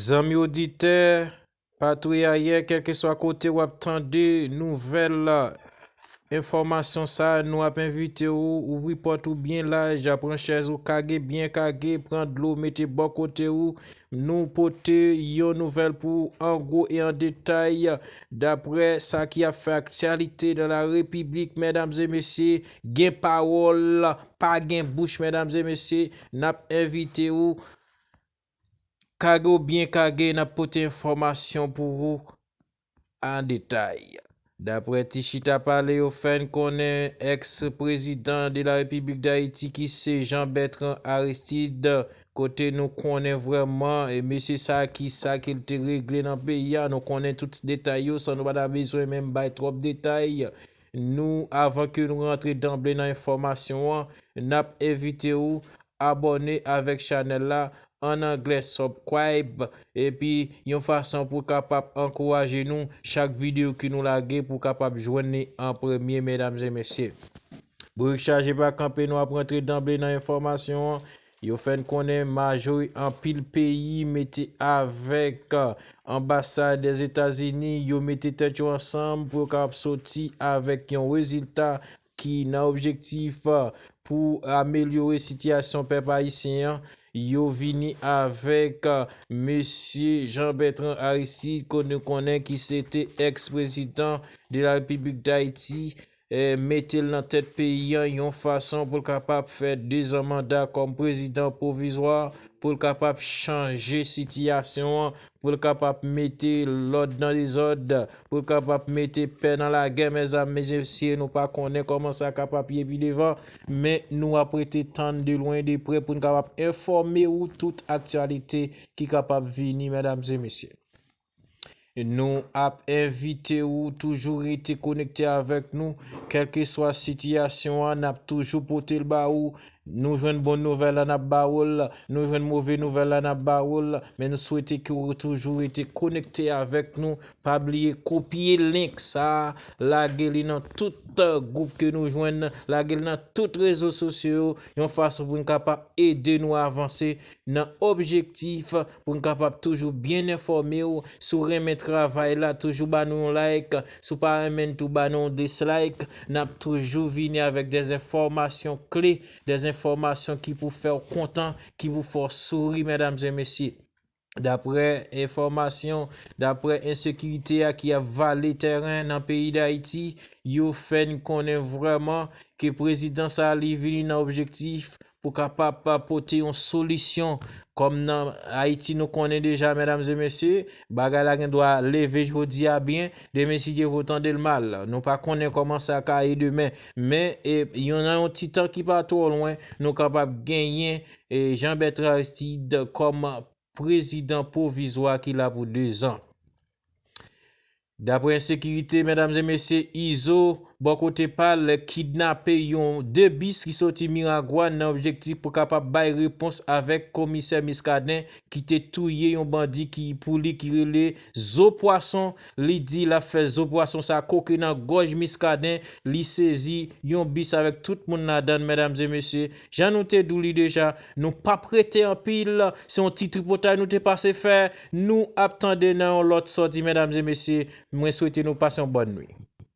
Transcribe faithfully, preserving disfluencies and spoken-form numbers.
Zanmi oditè, patwiyayè, kèlkeswa kote w ap tande nouvèl enfòmasyon sa, nou ap envite w ouvri pòt ou byen laj, pran chèz ou kage byen kage, pran dlo mete bò kote ou. Nou pote yon nouvèl pou ou an gwo e an detay, daprè sa ki ap fè aktyalite nan la repiblik, medam e mesye, gen pawòl, pa gen bouch, medam e mesye, n ap envite ou kage w byen kage, n ap pote enfòmasyon pou ou an detay. Daprè ti chita pale yo fè n konnen, ex prezidan de la Repiblik Dayiti ki se Jean Bertrand Aristide, kote nou konnen vrèman e mesye sa ki sa ke l te regle nan peyi a, nou konnen tout detay yo san nou pa ta bezwen menm bay twòp detay. Nou, avan ke nou rantre danble nan enfòmasyon an, n ap envite ou abòne avèk chanèl la, an anglè subscribe, epi yon fason pou kapab ankouraje nou chak videyo ke nou lage pou kapab jwenn li an premye, medam e mesye. Bourik chaje pa kanpe, nou ap rantre danble nan enfòmasyon an. Yo fè n konnen majori anpil peyi mete avèk anbasad Dèzetazini, yo mete tèt yo ansanm pou yo kapab soti avèk yon rezilta ki nan objektif pou amelyore sitiyasyon pèp ayisyen an. Yo vini avèk mesye Jean Bertrand Aristide, ke nou konnen ki se te ex prezidan de la Repiblik Dayiti, mete l nan tèt peyi an yon fason pou l kapab fè dezan manda kòm prezidan pwovizwa, pou l kapab chanje sitiyasyon an, pou l kapab mete lòd nan dezòd, pou l kapab mete pè nan lagè, mezanmi, mezisye, nou pa konnen kòman sa kapab ye pi devan, men nou ap rete tann de lwen de prè pou n kapab enfòme ou tout aktyalite ki kapab vini, medam e mesye. Nou ap envite ou toujou rete konekte avèk nou, kèlkeswa sitiyasyon an, n ap toujou pote l ba ou. Nou jwenn bon nouvèl la, n ap ba ou l. Nou jwenn move nouvèl la, n ap ba ou l. Men nou swete ke w toujou rete konekte avèk nou. Pa bliye kopye link sa, lage li nan tout gwoup ke nou jwenn, lage li nan tout rezo sosyo yo, yon fason pou n kapab ede nou avanse nan objektif pou n kapab toujou byen enfòme w. Si w renmen travay la, toujou ba nou yon like. Si w pa renmen l tou, ba nou yon dislike. N ap toujou vini avèk de enfòmasyon kle, de enfòmasyon ki pou fè w kontan, ki pou fè w souri, medam e mesye. Daprè enfòmasyon, daprè ensekirite a ki ap vale tèren nan peyi Dayiti, yo fè n konnen vrèman ke prezidan sa a li vini nan objektif pou kapab pote yon solisyon. Kòm nan Ayiti nou konnen deja, medam e mesye, bagay la gen dwa leve jodi a byen, demen si Dye vle w tande l mal. Nou pa konnen kòman sa ka ye demen. Men, e, yon, nan yon ti tan ki pa twò lwen, nou kapab genyen, e, Jean Bertrand Aristide kòm prezidan pwovizwa ki la pou dezan. Daprè ensekirite, medam e mesye, Izo, bò kote pa l, kidnape yon de bis ki soti Miragwàn nan objektif pou kapab bay repons avèk komisè Muscadin ki te touye yon bandi ki pou li ki rele Zo Pwason. Li di l ap fè Zo Pwason sa koke nan gòj Muscadin. Li sezi yon bis avèk tout moun ladan l, medam e mesye. Jan nou te di w li deja, nou p ap rete anpil. Se yon ti tripotay nou te pase fè. Nou ap tande nan yon lòt sòti, medam e mesye. Mwen swete nou pase yon bòn nwi.